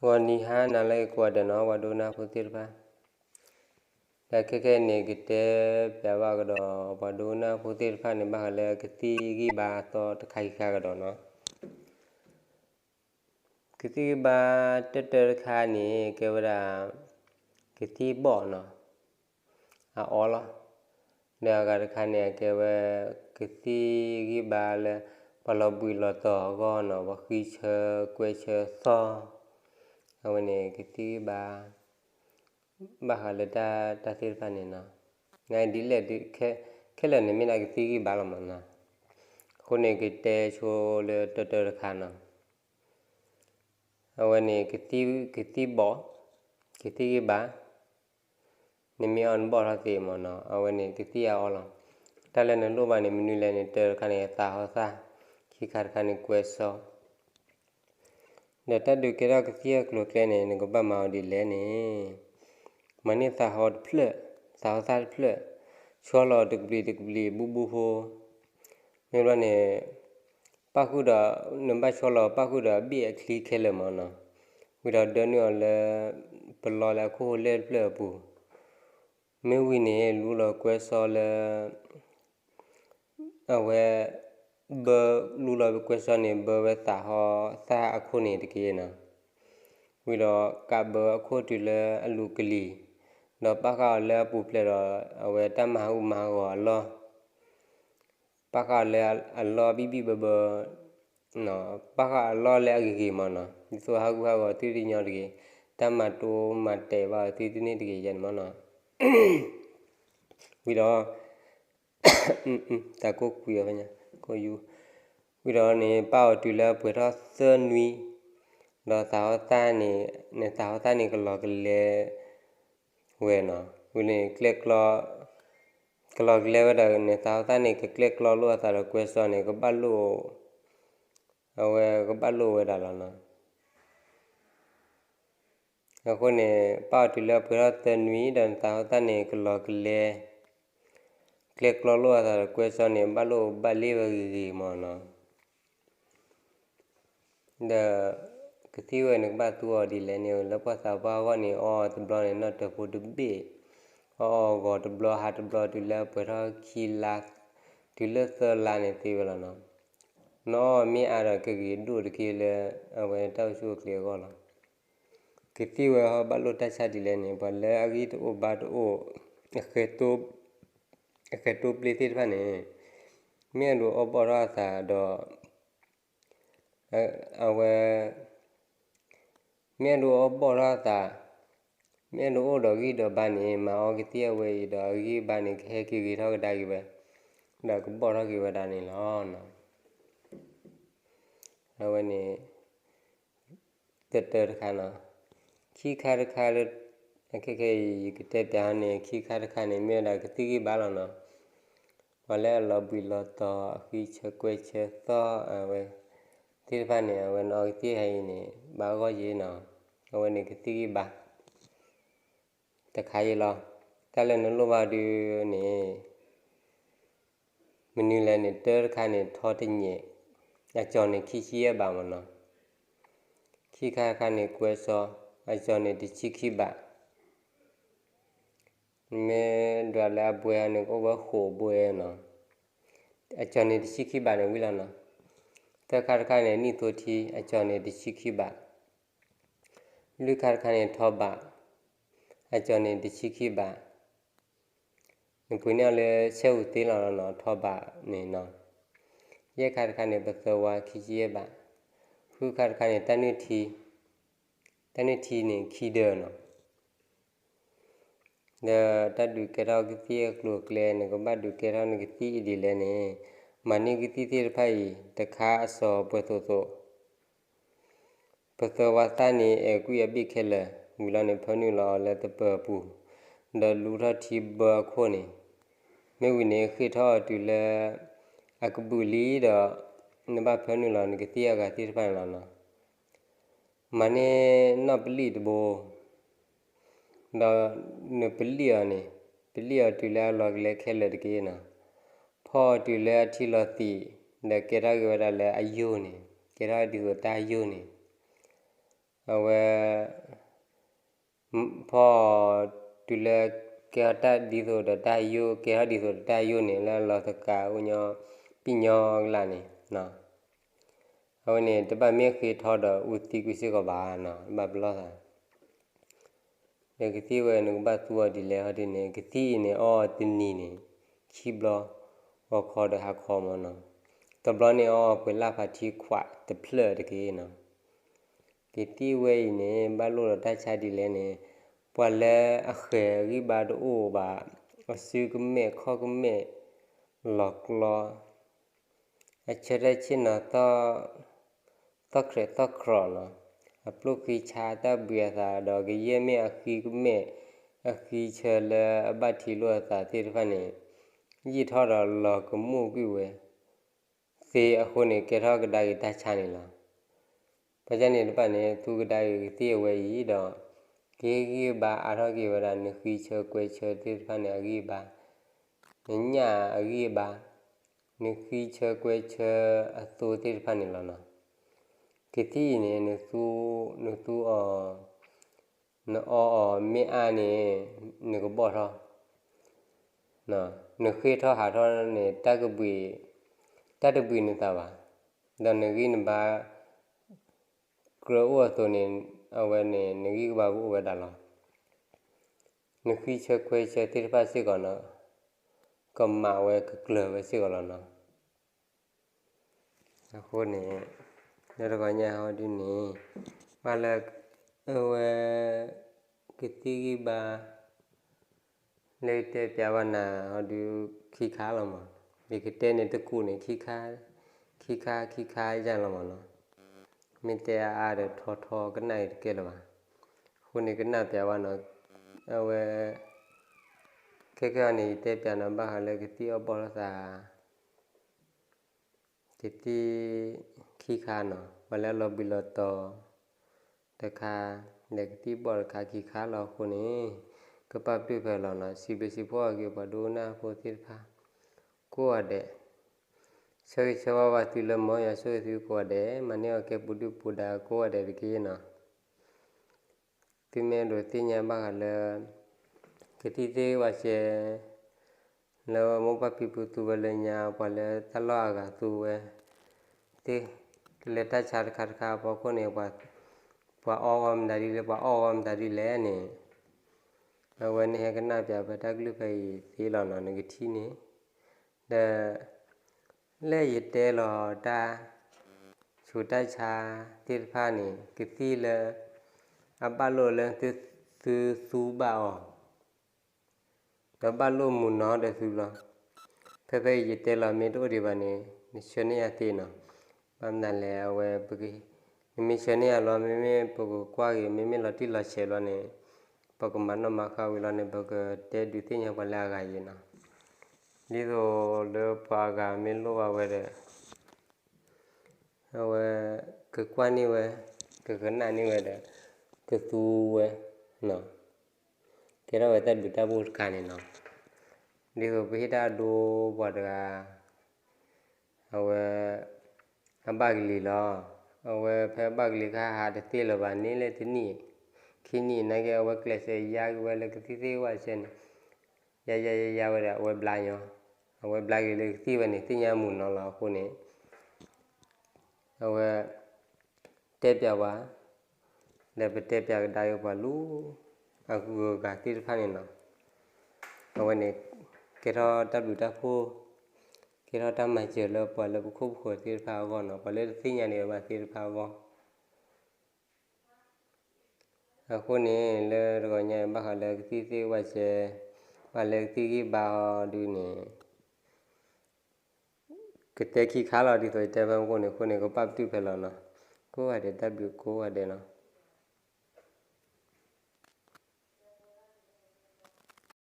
ဂီၤနံၤဟါနၤလၢအဂ့ၤကိးဂၤဒဲးနီၤ ပှၤဒိကနၣ်ဖိသ့ၣ်တဖၣ်, တၢ်ခဲခဲအံၤန့ၣ် ကတဲပျးဘၣ်ကဒီး ပှၤဒိကနၣ်ဖိသ့ၣ်တဖၣ်န့ၣ် ဘၣ်ဃးလၢကသံၣ်ဂံၢ်ဘါအသီတခါခံခါကဒီးနီၤ. ကသံၣ်ဂံၢ်ဘါတၢၢ်တၢၢ်တခါန့ၣ် ကဲဝဲဒၣ် ကသံၣ်ဘီၣ်နီၤ အအီလီၤ. ဒီးအဂၤတခါန့ၣ် အကဲဝဲ ကသံၣ်ဂံၢ်ဘါလၢ ပှၤလီၤဘှံးလီၤတီၤအဂီၢ်နီၤ ပှၤဃံဆၢကွဲဆၢသီၣ်, အဝဲန့ၣ်ကသံၣ်ဂံၢ်ဘါ ဘၣ်ဃးလၢတၢ်သ့ၣ်တဖၣ်န့ၣ်နီၤ, နဒ်လဲၣ် ခဲလၢာ်န့ၣ်မ့ၢ်ဒၣ်ကသံၣ်ဂံၢ်ဘါလီၤမးနီၤ. အဃိန့ၣ် ကတဲဆိလၢတၢၢ်တၢၢ်တခါနီၤ. အဝဲန့ၣ် ကသံၣ်ဘီၣ်, ကသံၣ်ဂံၢ်ဘါ နမ့ၢ်အီၣ်နဘီၣ်ထီၣ်သ့မးနီၤ အဝဲန့ၣ်ကသံၣ်အအီလီၤ. တၢ်လၢနလိၣ်ဘၣ်န့ၣ် မနုၤလဲၣ်န့ၣ် တၢတခါန့ၣ် သးဟီၣ်သၣ်, ခံခါတခါန့ၣ် ကွဲစီ, ဒီးတၢ်ဒုးကဲထီၣ်ကသံၣ်အကျိၤအကျဲန့ၣ် နကဘၣ်မၤအီၤဒ်လဲၣ်န့ၣ်, မၤန့ၢ်သးဟီတဖျၢၣ်, သးဟီၣ်သၣ်တဖျၢၣ်, ဆီလီၤတကပျံၤတကပျံၤ ဘူဘူဖိ, မ့ၢ်ဘျီန့ၣ် ပၣ်ဃုာ်ဒီး နဘၣ်ဆီလီၤပၣ်ဃုာ်ဒီးအဘ့ၣ်အချံခဲလၢာ်မးနီၤ, ဝံၤဒီးဒၢနုာ်အီၤလၢ ပလီလၢအခိၣ်ဟူးလဲၢ်တဖျၢၣ်အပူၤ, မ့ၢ်ဝံၤန့ၣ် လူလီၤကွဲစီလၢ အဝဲ ဘၢ လူလီၤကွဲစီန့ၣ် ဘၢဝဲသးဟီၣ်သၣ်အခိၣ်န့ၣ်တက့ၢ်နီၤ, ဝံၤဒီးကးဘၢအခိၣ်တုၤလၢအလူၤကလံၤ, ဒီးပာ်ဃာ်အီၤလၢအပူၤဖျဲးဒီး အဝဲတၢ်မၤဟးဂူာ်မၤဟးဂီၤအလီၢ် ပာ်ဃာ်လၢအလီၢ်ဘံၣ်ဘံၣ်ဘၢဘၢ, ပာ်ဃာ်အလီၢ်လၢအဂ့ၤဂ့ၤမးနီၤ, ဒ်သိးဟးဂူာ်ဟးဂီၤသုတညီတဂ့ၤ, တၢ်မၤတိမၤတဲာ်ဘၣ်သုတန့ၢ်တဂ့ၤယဲန့ၣ်မးနီၤ. ဝံၤဒီး တၢ်ကိၢ်ကွံာ်အီၤဖဲညါ ကိၢ်ယူ, ဝံၤဒီးန့ၣ် ပာ်အီၤတုၤလၢအပှဲၤထီၣ်သၢနွံ, ဒီးသးဟီၣ်သၣ်န့ၣ် နသးဟီၣ်သၣ်န့ၣ်ကလီၤကလဲ ဝဲနီၤ, ဝံၤန့ၣ် ကျဲကျီ ကလီၤကလဲဝဲဒၣ်န့ၣ် သးဟီၣ်သၣ်န့ၣ် ကကျဲကျီလိာ်အသးဒီးကွဲစီန့ၣ် ကဘၣ်လိၣ်, အဝဲကဘၣ်လိၣ်ဝဲဒၣ်လီၤနီၤ. အဃိန့ၣ် ပာ်အီၤတုၤလၢအပှဲၤထီၣ်သၢနွံ ဒီးနသးဟီၣ်သၣ်န့ၣ် ကလီၤကလဲ ကျဲကျီလိာ်အသးဒီးကွဲစီန့ၣ် ဘၣ်လိၣ်ဘၣ်လ့ၢ်ဝဲဂ့ၤဂ့ၤမးနီၤ. ဒီး ကသံၣ်ဝဲန့ၣ်ကဘၣ်သူအီၤဒ်လဲၣ်န့ၣ် လၢပှၤသးပှၢ်အဂီၢ်န့ၣ် အီအီၤတဘျီန့ၣ် နီၣ်တၢၤဖိတဘ့ၣ်, အီအီၤဂီၤတဘျီဟးတဘျီ တုၤလၢအပှဲၤထီၣ်ခံလါ, တုၤလၢသၢလါန့ၣ်သ့ဝဲလီၤနီၤ. နီၢ်အီၣ်မ့ၢ်အါဒီးကဂ့ၤဒိၣ်တက့ၢ်လၢ အဝဲတၢ်အိၣ်ဆူၣ်အိၣ်ချ့အဂီၢ်လီၤ. ကသံၣ်ဝဲဟီဘၣ်လိၣ်တၢ်ဆါဒ်လဲၣ်န့ၣ် ပှၤလၢအဂံၢ်တအိၣ်ဘါတအိၣ်, အဃဲတိပျ့သ့ၣ်တဖၣ်န့ၣ် မ့ၢ်အဲၣ်ဒိးအီၣ်ဘီၣ်ထီၣ်အသးဒီး အဝဲ မ့ၢ်အဲၣ်ဒိးအီၣ်ဘီၣ်ထီၣ်အသး, မ့ၢ်အဲၣ်ဒိးအိၣ်ဒီးဂံၢ်ဒီးဘါန့ၣ် မၤအီကသံၣ်အဝဲအံၤဒီးအဂံၢ်ဘါန့ၣ် ကဟဲက့ၤဂ့ၤထီၣ်ကဒါက့ၤဝဲ, ဒီးကဘီၣ်ထီၣ်က့ၤဝဲဒၣ်န့ၣ်လီၤ. အဝဲန့ၣ် တၢတၢတခါနီၤ, ခံခါတခါလၢ အခဲခဲအံၤ ယကတဲပျးဟီန့ၣ် ခံခါတခါန့ၣ် မ့ၢ်ဝဲဒၣ်ကသံၣ်ဂံၢ်ဘါလီၤနီၤ. ပှၤလၢအလီၤဘှံးလီၤတီၤ အဃံဆၢကွဲဆၢသီၣ် အဝဲသ့ၣ်တဖၣ်န့ၣ် အဝဲနအီကသံၣ်ဟဲအံၤန့ၣ် ဘၣ်ဂီၢ်ယ့နီၤ, အဝဲန့ၣ်ကသံၣ်ဂံၢ်ဘါ တခါယ့လီၤ. တၢ်လၢနလိၣ်ဘၣ်ဒုန့ၣ် မနုၤလဲၣ်န့ၣ် တၢတခါန့ၣ် ထီတညဲး, အကၠီၤန့ၣ်ခံဆံယဲၢ်ဘးမ့ၢ်နီၤ. ခံခါတခါန့ၣ် ကွဲစီ, အကၠီၤန့ၣ်တဆံခံဘး. မ့ၢ်ဒွးလၢအဘှဲန့ၣ် ကအိၣ်ဝဲဃိးဘှဲနီၤ. အကၠီၤန့ၣ်တဆံခံဘးန့ၣ်ဝံၤလီၤနီၤ. သၢခါတခါန့ၣ် နံၣ်သိထံ, အကၠီၤန့ၣ်တဆံခံဘး. လွံၢ်ခါတခါန့ၣ် ထီဘး, အကၠီၤန့ၣ်တဆံခံဘး. နပှ့ၤန့ၢ်အီၤလၢဆဲးဧူၤသ့လီၤနီၤ ထီဘးန့ၣ်နီၤ. ယဲၢ်ခါတခါန့ၣ် ပသၢဝါခံဆံယဲၢ်ဘး. ဃုခါတခါန့ၣ် တၢ်နုၢ်ထံ, တၢ်နုၢ်ထံန့ၣ်ခံဒၢနီၤ. ဒီးတၢ်ဒုးကဲထီၣ်ကသံၣ်အကျိၤအကျဲ နကဘၣ်ဒုးကဲထီၣ်နကသံၣ်အံၤဒ်လဲၣ်န့ၣ်, မၤန့ၢ်ကသံၣ်သ့ၣ်တဖၣ်အံၤ တခါအစီၤပှဲၤသိးသိး ပသၢဝါသၣ်န့ၣ် အဲၤကွံာ်အဘ့ၣ်ခဲလၢာ်, ဝံၤလီၤန့ၣ် ဖၢနုာ်လီၤအီၤလၢသပၢၤအပူၤ, ဒီးလူထီၣ်ထံဘၢအခိၣ်န့ၣ်, မ့ၢ်ဝံၤန့ၣ် ဃ့ၢ်ထီၣ်အီၤတုၤလၢ အကဘူၣ်လံဒီး နဘၣ်ဖၢနုာ်လီၤနကသံၣ်အဂၤသ့ၣ်တဖၣ်န့ၣ်လီၤနီၤ. မၤန့ၢ်နီၣ်ပလံၣ်တဘိ ဒီးနပလံၣ်အီၤန့ၣ်, ပလံၣ်အီၤတုၤလၢအလီၤကလဲခဲလၢာ်တက့ၢ်နီၤ. ဖီအီၤတုၤလၢအထံလီၤသံး, ဒီးကဲထီၣ်က့ၤဝဲဒၣ်လၢအယိာ်န့ၣ်, ကဲထီၣ်ဒ်သိးတၢ်ယိာ်န့ၣ်, အဝဲ ဖီအီၤတုၤလၢ ကဲထီၣ်တၢ်ဒ်သိးဒီးတၢ်ယိၣ် ကဲထီၣ်ဒ်သိးဒီးတၢ်ယိၣ်န့ၣ် လၢလီၤသကးအိၣ်ညီ ပံၢ်ညီကလးန့ၣ် အဝဲန့ၣ် တဘၣ်မ့ၢ်ဃ့ထီဒီးအူသံကွံာ်စ့ၢ်ကီးဘၣ်နီၤ ဘၣ်ပလီၢ်သး ဒီးကသံၣ်ဝဲ နကဘၣ်သူအီၤဒ်လဲၣ်ဟီဒ်န့ၣ် ကသံၣ်အံၤန့ၣ် အီအီၤတနံၤန့ၣ် ခံဘျီ ဂီၤခီဒီးဟါခီမ့ၢ်နီၤ, တဘျီန့ၣ်အီအီၤပှဲၤလၢ်ဖးထံခွးတဖျၢၣ်တက့ၢ်နီၤ. ကသံၣ်ဝဲအံၤန့ၣ် ဘၣ်လိၣ်ဒီးတၢ်ဆါဒ်လဲၣ်န့ၣ် ပှၤလၢအဃဲၤအဂံၢ်ဘါတအိၣ်ဘၣ်, အစုကမဲာ်ခီၣ်ကမဲာ် လီၤကျီ အဆၢထၢၣ်ဆ့ၣ်နီၤ သီၣ်ခြဲးသီၣ်ခြီးနီၤ, အပျိၢ်ဃံဆါတၢ်ဘှံးအသးဒီး ကယဲၢ်မ့ၢ်အဃံကမဲာ် အဃံဆၢလၢအဘၣ်ထံးလိာ်အသးသ့ၣ်တဖၣ်န့ၣ် ယံာ်ထီၣ်ဒီးလီၤကမူၣ်ကွံာ်ဝဲ သ့အဃိန့ၣ် ကဲထီၣ်ကဒါက့ၤတၢ်ဆါန့ၣ်လီၤ. ဘၣ်ဆၣ်န့ၣ်တဖၣ်န့ၣ် သူကဒါက့ၤကသံၣ်အဝဲအံၤဒီး ကဟ့ၣ်ဂံၢ်ဘါအါထီၣ်က့ၤဝဲဒၣ် နဃံဆၢကွဲဆၢသ့ၣ်တဖၣ်န့ၣ် အဂံၢ်ဘါ, နညၣ်အဂံၢ်ဘါ, နဃံဆၢကွဲဆၢအသိသ့ၣ်တဖၣ်န့ၣ်လီၤနီၤ. ကသံၣ်အံၤန့ၣ် နသူအီၤ နအီအီၤမ့ၢ်အါန့ၣ် နကဘီၣ်ထီၣ်, နဃ့ၢ်ထီၣ်ဟးထီၣ်န့ၣ် တၢ်ကဘှံး, တၢ်တဘှံးနသးဘၣ်, ဒီးနဂံၢ်နဘါ ကြၢးအိၣ်အသိးန့ၣ် အဝဲန့ၣ် နဂံၢ်ကဘါကအိၣ်ဝဲဒၣ်လီၤ. နဃံဆၢကွဲဆၢသ့ၣ်တဖၣ်စ့ၢ်ကီးနီၤ ကမၤဝဲကကျၢၤဝဲစ့ၢ်ကီးလီၤနီၤ. အဃိန့ၣ် လၢတဂီၤညါဟီဒုန့ၣ် ဘၣ်လၢ အဝဲ ကသံၣ်ဂံၢ်ဘါ လၢတဲပျးဘၣ်နၤဟီဒု ခံခါလီၤမး, ယကတဲန့ၣ်တကူာ်န့ၣ် ခံခါ, ခံခါ ခံခါယါလီၤမးနီၤ. မ့ၢ်တဲအါအါဒီးထီထီကနၣ်အံၤတကဲလၢၤဘၣ်. အဃိန့ၣ်ကနၣ်ပျးဘၣ်နီၤ, အဝဲ ခဲကဲအံၤန့ၣ် ယတဲပျးနီၤ ဘၣ်ဃးလၢကသံၣ်အီၣ်ဘီၣ်လိာ်သး ကသံၣ်ခံခါနီၤ, ပှၤလၢအလီၤဘှံးလီၤတီၤတခါ, ဒီးကသံၣ်ဘီၣ်တခါခံခါလီၤအဃိန့ၣ် ကပာ်ပတုာ်ဖဲလီၤနီၤ, စံးဘျုးစံးဖှိၣ်အဂ့ၤ ပှၤဒိကနၣ်ဖိသ့ၣ်တဖၣ် ကိးဂၤဒဲး, ဆၢဂ့ၤဆၢဝါဘၣ်သုလၢ မ်ယွၤဆိၣ်ဂ့ၤသုကိးဂၤဒဲး, မၤန့ၢ်အီၤကဲပူၤဒုၣ်ပူၤဒါကိးဂၤဒဲးတက့ၢ်နီၤ. သုမ့ၢ်အဲၣ်ဒိးသ့ၣ်ညါဘၣ်ဃးလၢ ကသံၣ်သ့ၣ်ဝဲစဲး လၢမိၢ်ပၢ်ဖံဖုသူဝဲလၢညါ ပှၤလၢတၢ်လီၢ်အဂၤသူဝဲသ့ၣ် လၢတၢ်ဆါတခါတခါအဖီခိၣ်န့ၣ် ပှၤအီၣ်ဂီၢ်မတၤဒ်လဲၣ် ပှၤအီၣ်ဂီၢ်မတၤဒ်လဲၣ်န့ၣ် အဝဲန့ၣ်ဟဲကနၣ်ပျးဖဲတၢ်ကလုၢ်ဖဲအံၤသ့လီၤနီၤ နကထံၣ်န့ၣ် ဒီး လၢယတဲလီၤတၢ်ဆူးတၢ်ဆါသ့ၣ်တဖၣ်န့ၣ် ကသံၣ်လၢ အဘၣ်လိာ်လၢသုသူဘၣ်အီၤ ဒီးဘၣ်လိာ်မုာ်နီၤဒီးသုလီၤ. ဖဲဖဲအံၤယတဲလီၤမ့ၢ်တအိၣ်ဒံးဘၣ်န့ၣ် နဆှၢန့ၢ်ယၤသ့နီၤ. ဘၣ်မနုၤလဲၣ် အဝဲ နမ့ၢ်ဆှၢန့ၢ်ယၤလီၤ မ့မ့ၢ်ပကကွၢ်ဂ့ၤ မ့မ့ၢ်လီၤတံၢ်လီၤဆဲးလီၤန့ၣ် ပကမၤနီၣ်မၤဃါဝံၤလီၤန့ၣ် ပကတဲဒုးသ့ၣ်ညါပှၤလၢအဂၤအံၤနီၤ. ဒ်သိးလၢပှၤအဂၤမ့ၢ်လိၣ်ဘၣ်ဝဲဒီး အဝဲ ကကွၢ်န့ၢ်ဝဲ ကကနၣ်န့ၢ်ဝဲဒီး ကသူဝဲ ကဲထီၣ်ဝဲတၢ်ဘျုးတၢ်ဖှိၣ်တခါန့ၣ်နီၤ. ဒ်သိးပဟ့ၣ်တၢ်ဒိပှၤတဂၤ အဝဲ အဘၣ်ကလံၤလီၤ. အဝဲဖဲအဘၣ်ကလံၤခါဟးတသ့လၢၤဘၣ်န့ၣ်လၢတနံၣ် ခံနံၣ်နာ်က့ အဝဲကျဲးစၢးယါက့ၤဝဲလၢကသံၣ်သ့ၣ်ဝဲစဲးန့ၣ် ယါယါယါယါဝဲဒီး အဝဲဘျါညီ, အဝဲဘျါက့ၤလၢကသံၣ်ဝဲန့ၣ် သ့ၣ်ညါမုာ်နီၤလီၤအဃိန့ၣ် အဝဲ တဲပျးဝဲ ဒီးပတဲပျးကဒါက့ၤပှၤလၢ အဂုၤအဂၤသ့ၣ်တဖၣ်န့ၣ်လီၤ. အဝဲန့ၣ် ကဲထီၣ်တၢ်ဘျုးတၢ်ဖှိၣ် ကဲထီၣ်တၢ်မၤစၢၤလၢပှၤလၢပခိၣ်ပဃၢၤသ့ၣ်တဖၣ်အဂီၢ်နီၤ, ပှၤလၢတသ့ၣ်ညါန့ၣ်ဘၣ်သ့ၣ်တဖၣ်အဂီၢ် အဃိန့ၣ် လၢတဂီၤညါအံၤ ဘၣ်ဃးလၢကသံၣ်သ့ၣ်ဝဲစဲး ဘၣ်လၢကသံၣ်ဂံၢ်ဘါအီၤဒုန့ၣ် ကတဲခံခါလီၤ ဒ်သိးယတဲဖဲမုၢ်ခိၣ်န့ၣ် အဃိန့ၣ် ကပာ်ပတုာ်ဖဲလီၤနီၤ. ကိးဂၤဒဲး တၢ်ဘျုးကိးဂၤဒဲးနီၤ.